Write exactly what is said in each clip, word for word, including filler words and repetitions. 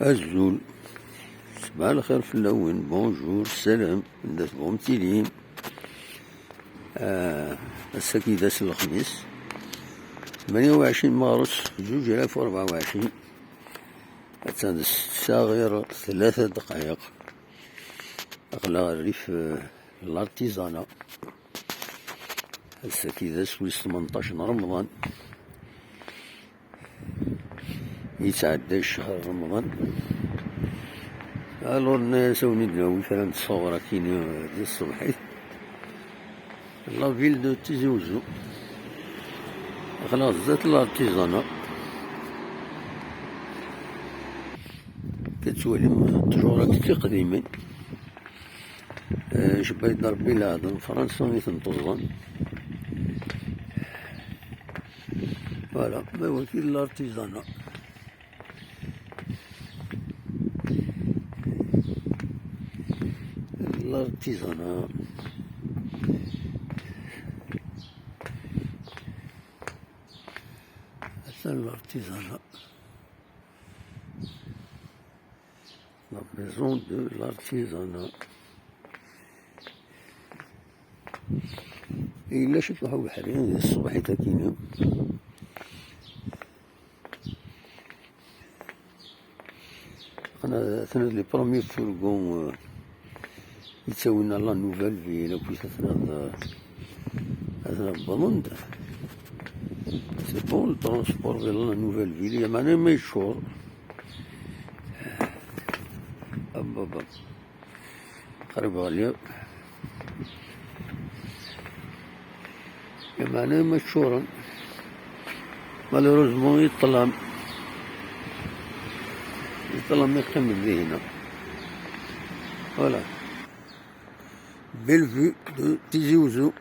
Azul. Ṣbaḥ lxir fell-awen. Bonjour, salam. Anda tebɣum tilim? Ah, ass-agi d ass n lexmis, tmanya u ɛecrin meɣres, zuǧ alaf u rebɛa u ɛecrin. Attan d ssetta ɣir tlata ddqayeq. Aql-aɣ rrif, eh, l'artisanat. Ass-agi d ass wis tmenṭac n Remḍan. Yettɛedday ccehṛ n Remḍan. Alors, nna-yas awen-id-nawi kra n ttṣawṛa-kini di tṣebḥit. La ville de Tizi Ouzou. Aql-aɣ zdat l'artisanat. Tettwalim ttjuṛa tiqdimin. Eh, jebba-d Rebbi leɛḍam, Fransa i ten-teẓẓan. Voilà, ma waki l'artisanat. L'artisanat. Atan l'artisanat. La maison de l'artisanat. Yella ciṭuḥ ubeḥri di tṣebḥit akkin. Atan les premiers fourgons, euh, yettawin la nouvelle ville, akkit atan ad, atan wwḍen-d. C'est bon le transport vers la nouvelle ville, yeɛni ma yeččur. Ababa. Qrib ɣliɣ. Yeɛni ma ččuren. Malheureusement, i ṭṭlam. I ṭṭlam yeqqimen dihina. Voilà. Bellevue de Tizi Ouzou.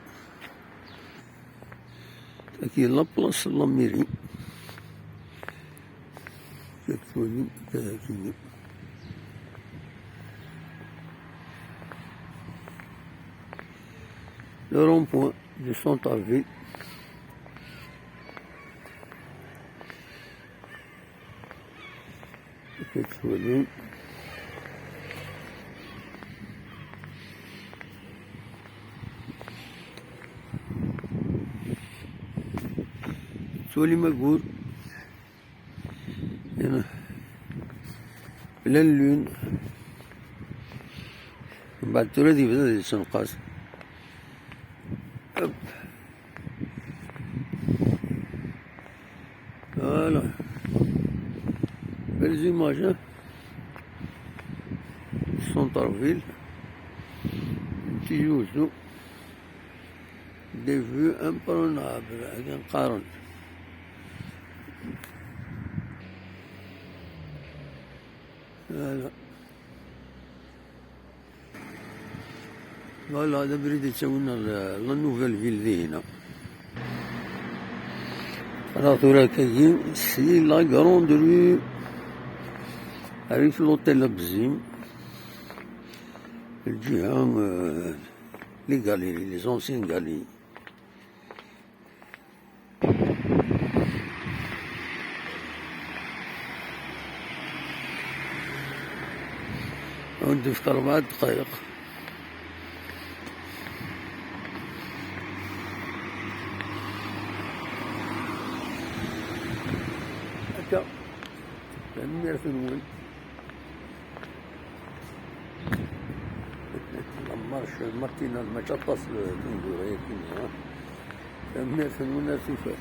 Tagi la place de la mairie. Tettwalim, tagi. Le rond-point du centre-ville. Tettwalim. Tettwalim agur. Pleine lune. Mbeɛd tura ad yebda ad yessenqas. Hop. Voilà. Belles images, hein. Centre-ville. Tizi Ouzou. Des vues imprenables, akken qqaren. Voilà. Voilà, d abrid yettawin ɣer la nouvelle ville dihina. Qqleɣ tura akkagi si la grande rue, rue l'hôtel Abzim, lǧiha, euh, les galeries, les anciennes galeries. Ad wen-d-fkeɣ rebɛa ddqayeq. Akka. Tanemmirt-nwen. La marche matinale, mačči aṭas, eh, tineggura-agi-nni, ha? Tanemmirt-nwen ar tufat.